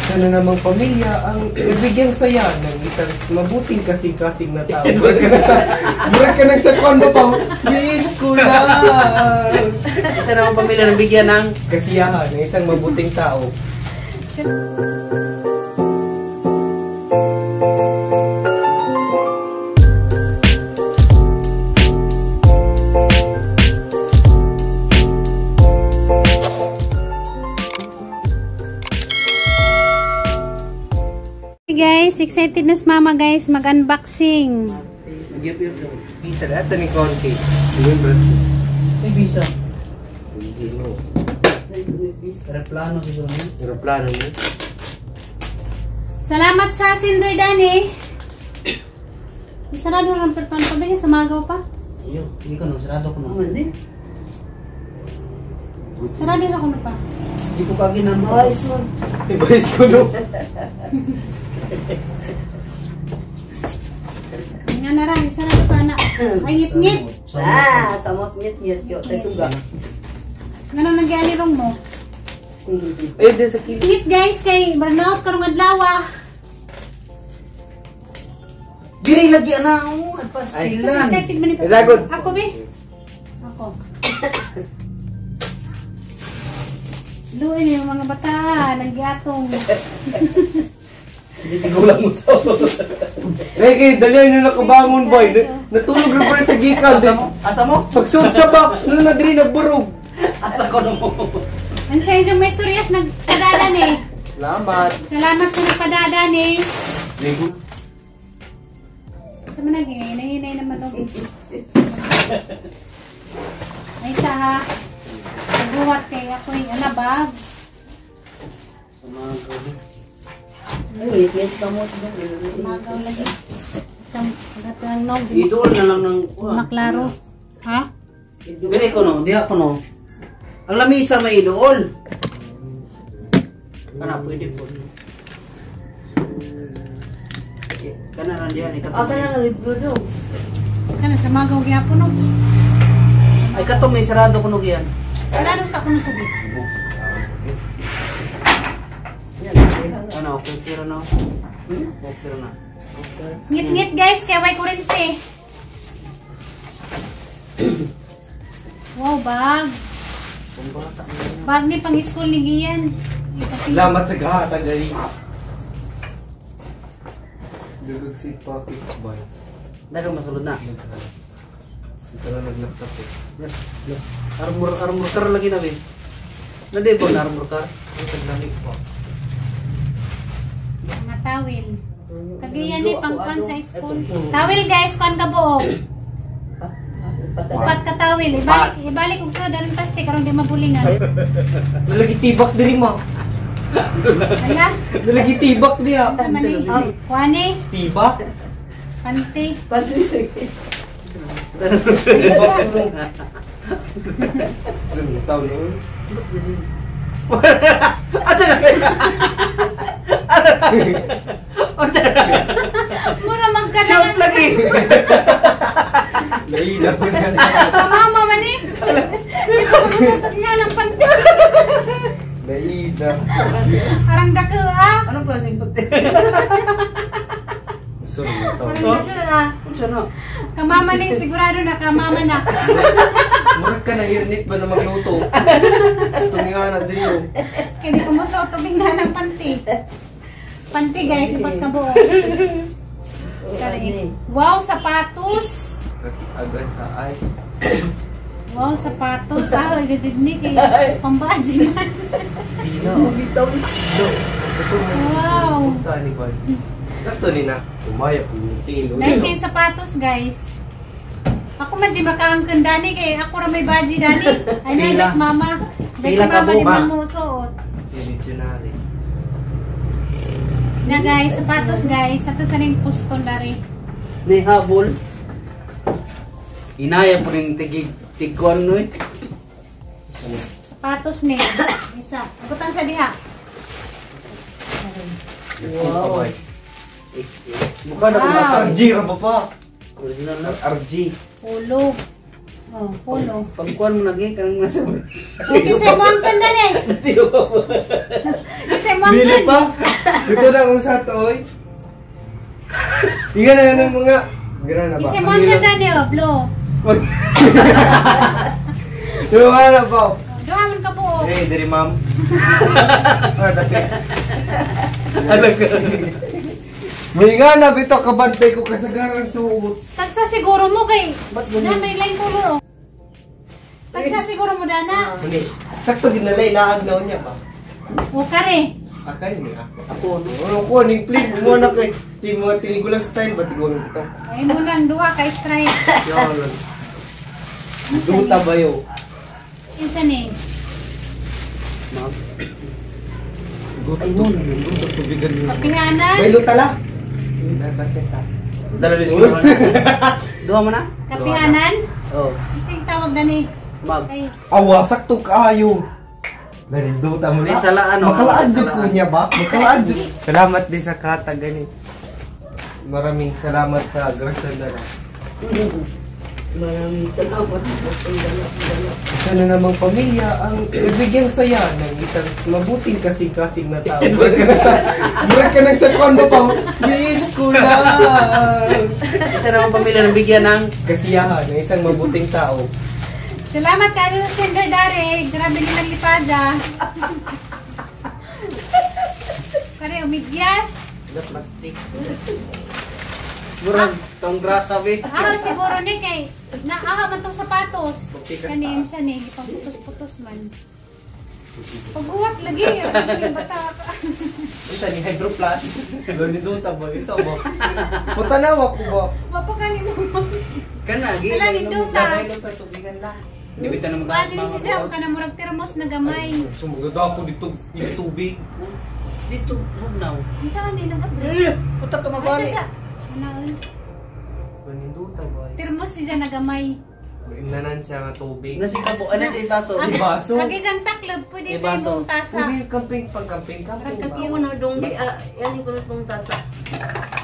Isa na namang pamilya ang nabigyang saya ng isang mabuting kasing-kasing na tao. Murag ka na sa kwan ba pa? Wish ko lang! Isa namang pamilya nabigyan ng kasiyahan ng isang mabuting tao. Guys, excited na si mama guys, mag-unboxing. Bisa na, ito ni Conti. May bisa. Hindi no. Aeroplano siguro niya. Aeroplano niya. Salamat sa sender Dani. Sarado lang perton pa ba sa magaw pa? Iyo, hindi ko no, sarado ko no. Sarado sa kuno pa. Hindi ko kagi na mo. Ibayis ko no. Nga na ra, sarado pa na. Ay ngit-ngit. Ah, kamot ngit-ngit yo tay suga. Ngano nagyani rong mo? Ay, di sa kili. Ngit guys kay burnout karong adlaw. Diri lagi ana oh, pastilan. Excited man ni. Isagod. Ako be. Ako. Luin yung mga bata, nanggiatong. Hindi tigulang mo sa. Ay, kay dali nyo nakabangon boy. Natulog na pa sa gikan. Asa mo? Asa mo? Pagsuot sa box, nung na diri nagburog. Asa ko no mo? Ang sa inyong may storyas nagpadadan eh. Salamat. Salamat sa nagpadadan eh. Ligo. Sa mga naghinay naman oh. Ay sa ha. Nagbuhat kay ako'y alabag. Sa mga gabi. Ay, ngit kamot. Magaw lagi. Gatang nog. Idol na lang ng Maklaro. Ha? Diri ko no, diha ko no. Ang lamisa may idol. Kana pwede po. Kana lang diha ni Ako na ang libro do. Kana sa magaw gyapon no. Ay kato may sarado kuno giyan. Klaro sa kuno tubig. Ano, okay kira na. Okay na. Ngit-ngit guys, kay way kurente. Wow, bag. Bag ni pang school ni Gian. Salamat sa gahatag dali. Dugag seat pockets boy. Dagang masulod na. Ito na naglaptop eh. Yes. Armor car lagi na be. Nade ba na armor car? Ang taglamig po. Mga tawil. Kagiyan ni pangkuan sa school. Tawil guys, kuan ka buok. Upat ka tawil. Ibalik og sa dalang plastic aron di mabulingan. Nalagi tibak diri mo. Ala, Nalagi tibak diha. sa mani. Kuan eh, Tibak? panty. Zuntaw no. Asa na? Asa na? Mura magkana. Shout lagi. Laila mo na. Mama man eh. Di ko magusutot nga ng panty. Laila. Arang dako ah. Anong klaseng puti? Zuntaw. Arang dako ah. Unsa na? Kamama ni sigurado na kamama na. Murag ka na hirnit ba na magluto? Tunga na diri oh. Kaya di ko musuot og nga ng panty. Panty guys, upat ka buok. Wow, sapatos. Agad sa ay. Wow, sapatos. Ah, gajud ni kay pambaji man. Dino. Wow. Tani ba? Kato ni na. Umaya po yung tilo. Nice kay sapatos, guys. Ako man di makaangkan dani kay ako ra may baji dani. Ay na Pila. guys, mama. Dahil Pila ka mama di buok, man mo suot. Original. Na guys, sapatos guys, sa tasaning puston dari. May habol. Inaya po rin tigig tigkuan no eh. Sapatos ni. Isa. Agutan sa diha. Wow. Mukha na kung Wow. RG ra ba pa? Original na. RG. Polo. Oh, polo. Pagkuan mo nagi kanang nasa. Okay, sa mo ang kanda ni. Siyo. Kasi mo Dili pa. Ito na ang sa to, oy. Inga na ng mga Gana na ba? Isa mo ang dani oh, blow. Duha na ba? Duha man ka buok. Eh, diri ma'am. Ah, dati. Ano ka? May nga na bito kabantay ko kasagaran suot. Tagsa siguro mo kay. Ba't Na ganun? may line color oh. Tagsa siguro mo dana. Muni, sakto ginalay laag na niya ba? O kare. Akay ni ako. Ako ano? Ano ko ning plin mo na kay ti mga tinigulang style ba tigulang ito? Ay mo lang duha ka strike. Yun. Duta ba yo? Isa ni. Ma'am. Duta to, duta tubigan niyo. Kapihanan. May luta la. Dala rin siguro. Duha mo na? Kapihanan. Oh. Isa yung tawag dani. Ma'am. Ay, Awa sakto kaayo. Duta mo Di sala ano? Makalaan jud ko niya ba? Makalaan jud. Salamat din sa kata gani. Maraming salamat sa grasya na. Maraming salamat. Isa na namang pamilya ang nabigyang saya ng isang mabuting kasing-kasing na tao. Murag ka na sa, murag ka na sa kondo pa. Wish ko lang. Isa naman pamilya ng bigyan ng Kasiyahan ng isang mabuting tao. salamat kayo sa sender dare. Grabe nilang lipada. Kare umigyas. plastic. Murag tong grasa be. Ah, siguro ni kay naaha man tong sapatos. Tikas Kanin sa ni gipangputos-putos man. Pag-uwat lagi, ang bata ka. Isa ni Hydro Plus. Loni duta ba? Isa ba? Putanawa ko ba? Mapagani mo. Kana gi. Wala, ni Duta. Luta tubigan lang. Di bitaw na Paano ni si Jam ka na murag termos na gamay. Sumugod ako dito yung tubig. Dito bugnaw. Isa ka ni nag-abri. Eh, puta ka mabali. Ay, sa ano? Paninduta ba? Termos si Jan na gamay. Inanan siya nga tubig. Nasi kabo, ano si baso? Ang- baso. Ang isang taklob, pwede May sa baso. imong tasa. Pwede camping pag camping camping. Parang Ako na dong di yan ko na tong tasa.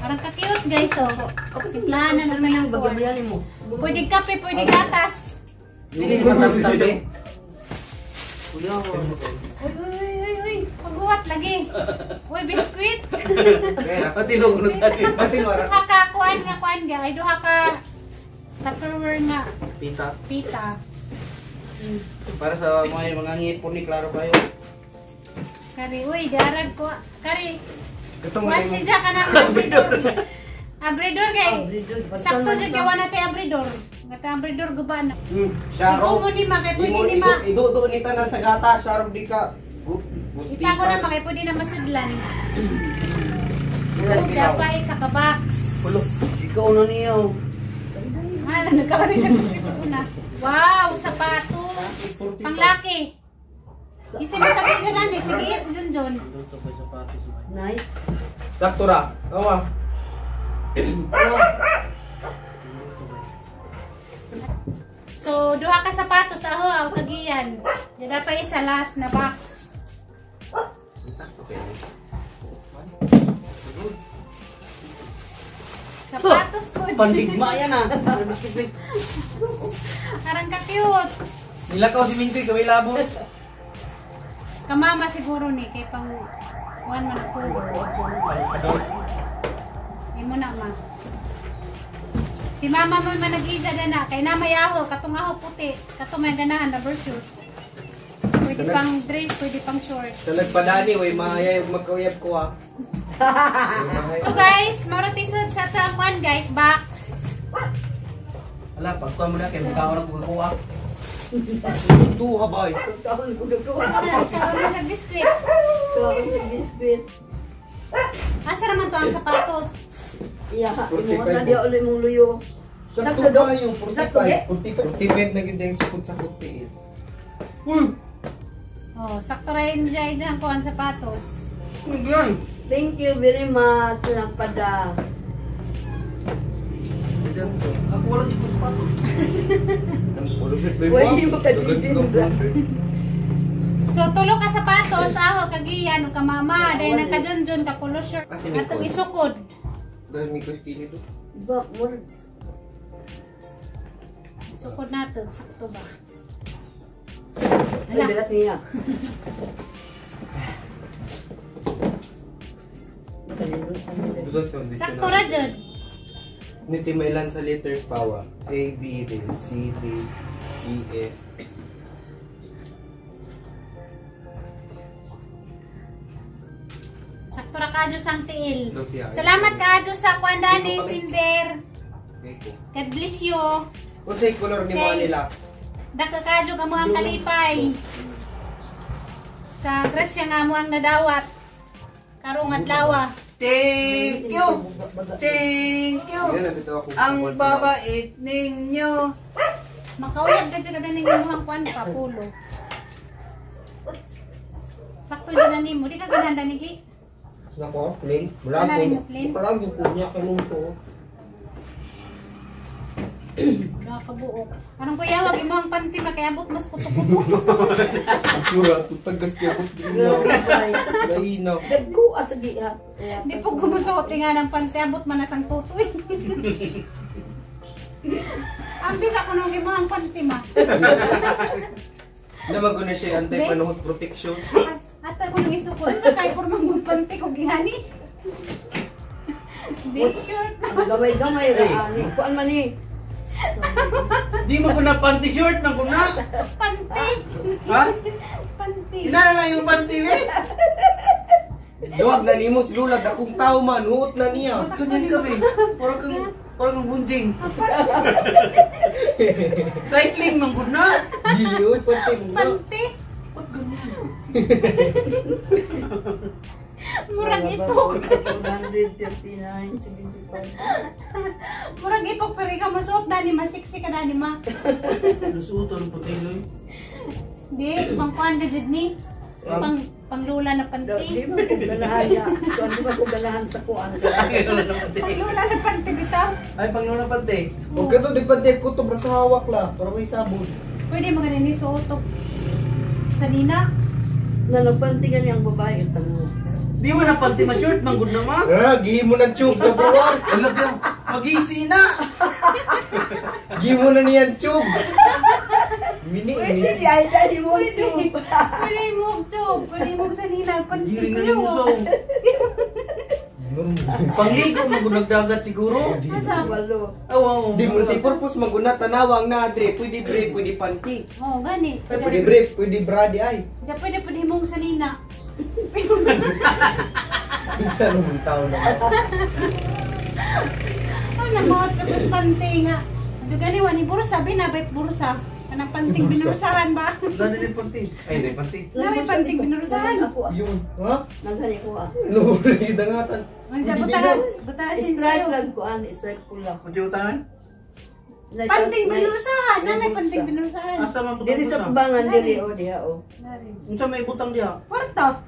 Parang ka-cute guys, oh. Ako Timplahan na naman ang kuwan. Bagabayan mo. Pwede kape, pwede gatas. Dili ni matamtam eh. Uy, Uy, uy, uy, uy, uy. Pag-uwat lagi. Uy, biskwit. Matilog na tayo. Pati mara. Duha ka kuan nga kuan ga. Ay duha ka Tupperware nga Pita. pita. Para sa mga ngipon ni klaro kayo. Kari, uy, darag ko. Kari, Katong kuan si Jack kanang abridor. Abridor kay. Sakto jud kay wala tay abridor. Nga abridor guba na. Sharo. Ikaw mo ni ma kay pwede ni ma. Ido ni tanan sa gata, sharo di ka. Itago na ma kay pwede na masudlan. Dapat isa ka box. Ulo, ikaw na niya. Hala, nagkaroon siya kasi una. Wow, sapatos. Panglaki. Isa mo sa kanya lang eh. Sige, si Junjun. Nice. Sakto ra. Awa. So, duha ka sapatos aho, aw kagiyan. Di dapat isa last na box. Sakto kayo. Sapatos po. Pandigma yan ah. Arang ka-cute. Nilakaw si Mintoy, kaway labot. Kamama siguro ni kay pang kuan man ako. Imo na ma. Si mama mo man nag-isa na kay na may aho katong aho puti, katong may ganahan rubber shoes. Pwede pang dress, pwede pang short. Sa nagpadani, way mahayay ug magkauyab ko ah. So guys, maro tisod sa atong kuan guys, box. Ala, pagkuha mo na kay mukha ko na kukuha. Tuha bay. Kaon ko gagawa. Kaon sa biskwit. Kaon sa biskwit. Asa raman to ang sapatos? Iya, imo na di ulit mong luyo. Sakto kayo, Sakto, 45. 45 na gid ang sukod sa 48. Uy! Oh, sakto ra yun dyan dyan kuan sapatos. Ano yan? Thank you very much sa nagpada. Ako wala dito sapatos. Polo shirt ba Wala mo kadidin ba? So tulo ka sapatos, aho kagiyan ug kamama, dahil nagka-junjun ka polo shirt atong isukod. Dahil may kostili do. Ba, murag Sukod nato, sakto ba? Ay, Ala, bilat niya. Sakto ra jud. Niti may lan sa letters pawa. A, B, D, C, D, E, F. Sakto ra kaadyo sang tiil. Salamat kaadyo sa kuan dani, Sinder. God bless you. Unsay color ni mo nila? Dako kaadyo ka mo ang kalipay. Sa grasya nga mo ang nadawat. Karong adlaw. Thank you. Thank you. Ang babait ninyo. Makauyab ka dyan ka ng imong kuan pa, pulo. Sakto dyan na nimo. Di ka ganahan danigi? Nako, plain. Murag ko. Murag yung kunya kay mong to. Nakabuok. Anong kuya, wag imo ang panty makayabot mas kuto-kuto. Sura, tutagas kaya abot din na. Laina. Dagko asa di ha. Di po gumusuot nga ng panty, abot man asang tutoy. Ambis ako nung imo ang panty ma. Namago na siya anti-panuhot protection. At ako nung isukod sa kay pormang magpanty ko gihani. Di short. Gamay-gamay ra ani. Kuan man ni. Di mo ko na panty short man ko na. Panty. Ha? Panty. Inala lang yung panty we. Duwag na nimo si Lula dakong tao man, huot na niya. Ganyan ka be. Parang kang bunjing. Cycling man gud na. Dili oy panty mo. Panty. Ba't ganyan? Murag ipok. 139, 75. Murag ipok pero ikaw masuot dani masiksi ka dani ma. Nasuot ang puti noy. Di pangkuan ka jud ni. Panglula na panty. Di man ko ganahan na. Di man ko ganahan sa kuan. Panglula na panty bitaw. Ay panglula na panty. Og kato di panty kutob ra sa hawak la para may sabon. Pwede mo ganin ni suot sa nina. Na nagpanty gani ang babae tango. Di mo na panty ma short man gud na ma. Ah, gihimo ng tube sa buwan. Ano ka? Magisi na. Gihimo na niyan tube. Mini Pwede di ay dali mo tube. Pwede mo tube. Pwede mo sa nina panty. Giring na yung usaw. Pangligo man gud nagdagat siguro. Asa? Walo. Aw, Di multi-purpose man gud na tanawang na adre. Pwede brief, pwede panty. Oh, gani. Pwede brief, pwede bra di ay. Diya pwede pwede mong sa nina. Isa naman tao na. Oh, namuot sa panty nga. Ado gani wani bursa binabay bursa. Kanang panting binursahan ba? Gani din panty. Ay, di panty. Namin panting binursahan. Ako. Yun, ha? Naghani ko ah. No, dangatan. Andiyan buta buta Stripe lang ko ani, stripe ko lang. Unsa utangan? Panting binursahan, nanay panting binursahan. Asa man butang? Diri sa tubangan diri o diha o. Unsa may butang diha? Kwarto.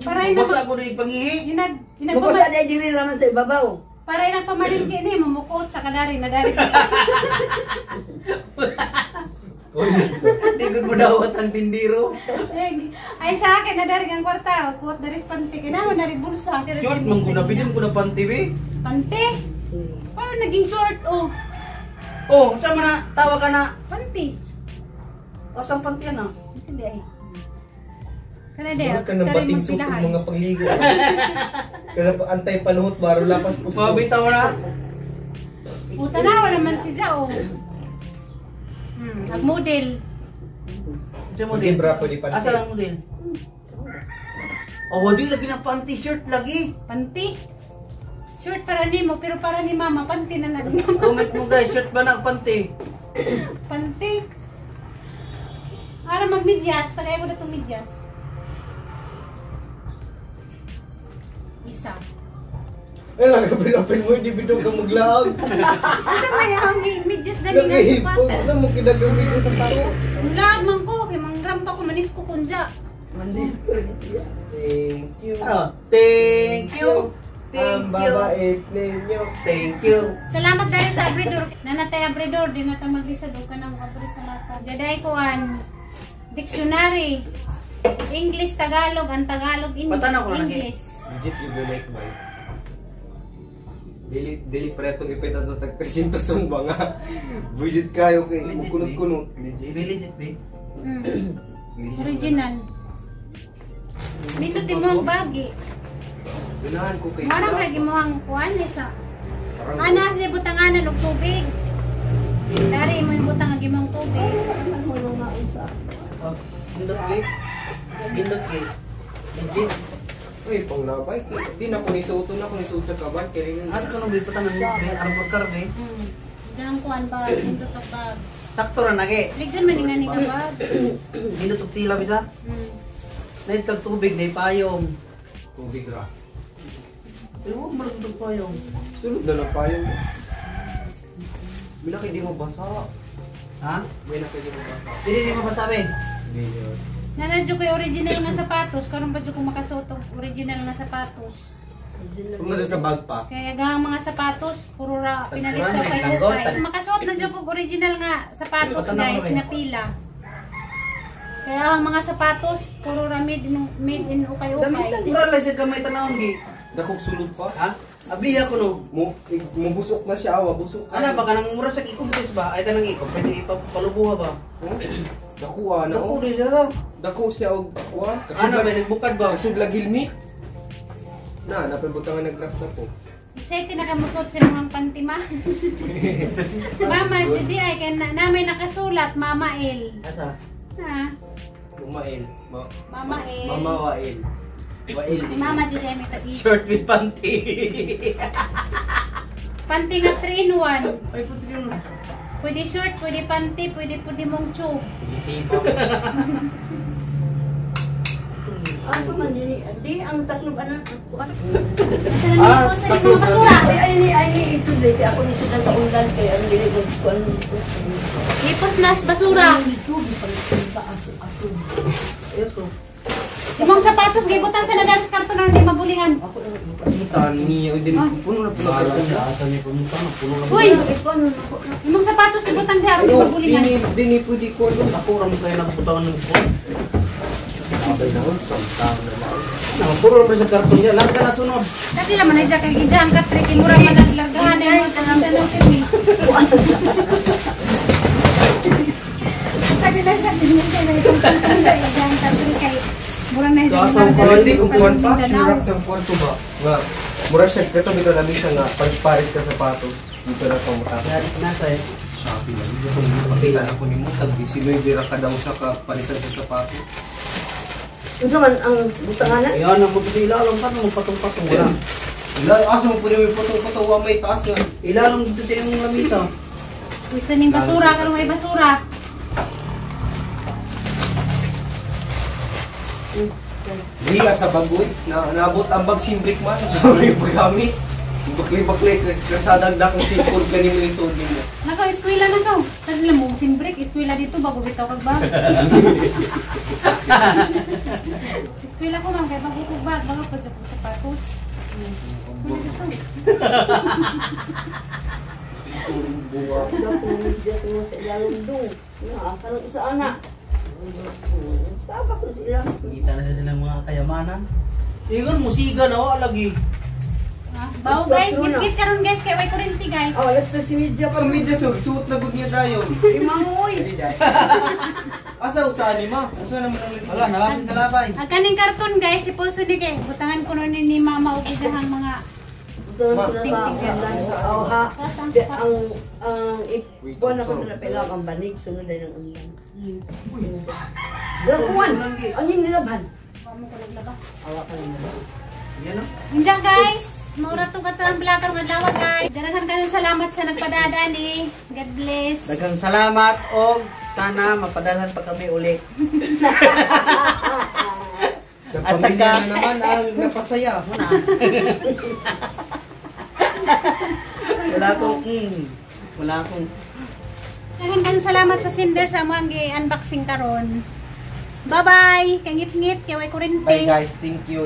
Para ina Basa ko rin pangihi. Inag Basta dai diri raman sa ibabaw. Para inang pamalingki ni mumukot sa kadari na dari. Di gud mo dawat ang tindiro. Ay sa akin na dari ang kwarta, kuot dari panty kina mo dari bulsa. Short man ko na bidin ko na panty we. Panty? Parang naging short oh. Oh, unsa man na tawa ka na? Panty. Asang panty ana? Sige ay. Kana day. Ka ng bating suot mga pangligo. Kana pa antay panuhot baro lapas puso. Mabitaw na. Puta na wala man si Jao. Ag model. Unsa model? Bra pwede panty. Asa ang model? Oh, di lagi na panty shirt lagi. Panty. Shirt para nimo pero para ni mama panty na lang. Comment mo guys, shirt ba na panty? Panty. Ara magmedyas, tagay mo na tong medyas. Isa. Ay lang kapil-apil mo, di bitaw ka maglaag. Asa may ang medyas dali nga Nakahipog na mo kinagamit sa tao. Laag man ko kay mangrampa ko manis ko kunja. Thank you. Ano? Thank you. Ang Thank you. babait ninyo. Thank you. Salamat dahil sa abridor. Nanatay abridor, di na ta maglisod og kanang abri sa lata. Jaday ko an dictionary. English Tagalog, ang Tagalog Patanaw ko na lagi. English. Legit you like my. Dili dili pretong ipita to tag 300 song ba nga. Budget kayo kay kunot-kunot. Legit. Legit be. Legit. Original. Nindot mo ang bagi. Ganahan ko kay. Marang lagi mo ang kuan isa. Ana si butanganan og tubig. Dari mo yung butang ang imong tubig. Oh, Gindot gi. Gindot gi. Legit. Uy, pang labay. Di na ko ni suot na ko ni suot sa kabay kay rin. Ano ka nung biputan ng armor car be? Dang kuan ba gindot og bag. Sakto ra na gi. Ligdan man nga ni ka bag. Gindot og tila bisa. Nahit kag tubig na payong. Tubig ra. Pero wag mo lang itong payong. Sulod na lang payong. Bila kay di mo basa. Ha? Bila kay di mo basa. Dili di mabasa be. Hindi yun. Nanadyo ko yung original nga sapatos, karon ba jud ko makasuot og original nga sapatos. Kung nga sa bag pa. Kaya gang mga sapatos, puro ra pinalit sa Tagkuhan, kay tanggot, ukay. Makasuot na jud ko og original nga sapatos guys, nga pila. Kaya ang mga sapatos, puro ra made in ukay-ukay. Mura lang siya kamay tanawon gi. Dakog sulod pa. Ha? Abliha ko no. Mubusok na siya, awa busok. Ana ba kanang mura sa i-compress ba? Ay kanang i-compress ipapalubuha ba? Dako ana. Dako di siya lang. Dako siya og kuan. Ana ba nagbukad ba? Kasublag hilmi. Na, napabutangan nag-graph na po. Excited na kamusot sa mga panty ma. Mama, jadi ay kay na may nakasulat Mama L. Asa? Ha? Mama L. Mama L. Mama Wael. Wael. Si Mama jadi ay may tagi. Short with panty. Panty nga 3 in 1. Ay puti yun. Pwede short, pwede panty, pwede pwede mong tube. Ang pa man dili, di ang taklob anak. Ah, sa mga basura. Ay ay ay isud di ako ni sudan sa undan kay ang dili ko kuan. Hipos nas basura. Aso. Ito. Imong sapatos gibutang sa nadalos karton aron di mabulingan. Kita niya din puno na puno Bahala siya asa niya pumunta na puno na. Uy, imong sapatos gibutang diha aron di mabulingan. Dini pwede ko ano. Ako ra mo kayo nagbutangan ng kuan. Abay na on, samtang na lang. Ano, puro ra sa karton niya. Larga na sunod. Kasi laman ay kay gidyan ka trek mura man naglargahan ay mo tanang tanong kini. Sabi lang sa dinyo kay may itong sa gidyan ka trek kay mura na siya. Hindi kung kuwan pa, sure sa kuwan ko ba? Nga, mura siya, kato bitaw namin siya nga, pagparis ka sapatos, dito na pamuta. Nasa eh. Shopee lang, dito kung pakita na ko ni mo, tag 19 ra kada usa ka parisan sa sapatos. Unsa man ang butanganan? Ayan, ang buto sa ilalong pa, patong-patong wala. Ila, asa mo pwede may patong-patong, wa may taas nga. Ilalong dito sa iyong lamisa. Gusto ning basura, karon may basura. Di sa bagoy, na naabot ang bag simbrick man, sa may paggamit. Bakli-bakli, kasadagdak ang sipod ka ni mo yung sold mo. Nako, eskwela na to. Tagla mo, simbrick, eskwela dito, bago bitaw kag bag. Eskwela ko man, kay bago kog bag, bago pa dyan ko sapatos. Eskwela dito. Bunga. Sa anak. Tama ko sila. Kita na silang mga kayamanan. Ingon, musiga na ako, alagi. Bawo guys, git-git karon guys, kay way kurente guys. Oh, let's si media pa. Ang media so, suot na gud niya tayo. Imangoy. Asa usa ni ma? Usa naman ang Wala, nalapit na labay. Ang kaning karton guys, si Puso ni kay butangan ko ni ni mama og iyang mga Ang ikuan ako na pela ang banig sunod ng undan. Lakuan. Ang iyong nilabhan. Wa mo ko naglaba. Awa ka lang. Yan oh. Inja guys, maura to katang vlogger nga adlaw guys. Daghan kayong salamat sa nagpadada ni. God bless. Daghang salamat og sana mapadalhan pa kami uli. At saka na naman ang napasaya. Wala akong wala akong. Daghan kayong salamat sa sender sa among gi-unboxing karon. Bye-bye. Kangit-ngit kay way kurente. Bye guys, thank you.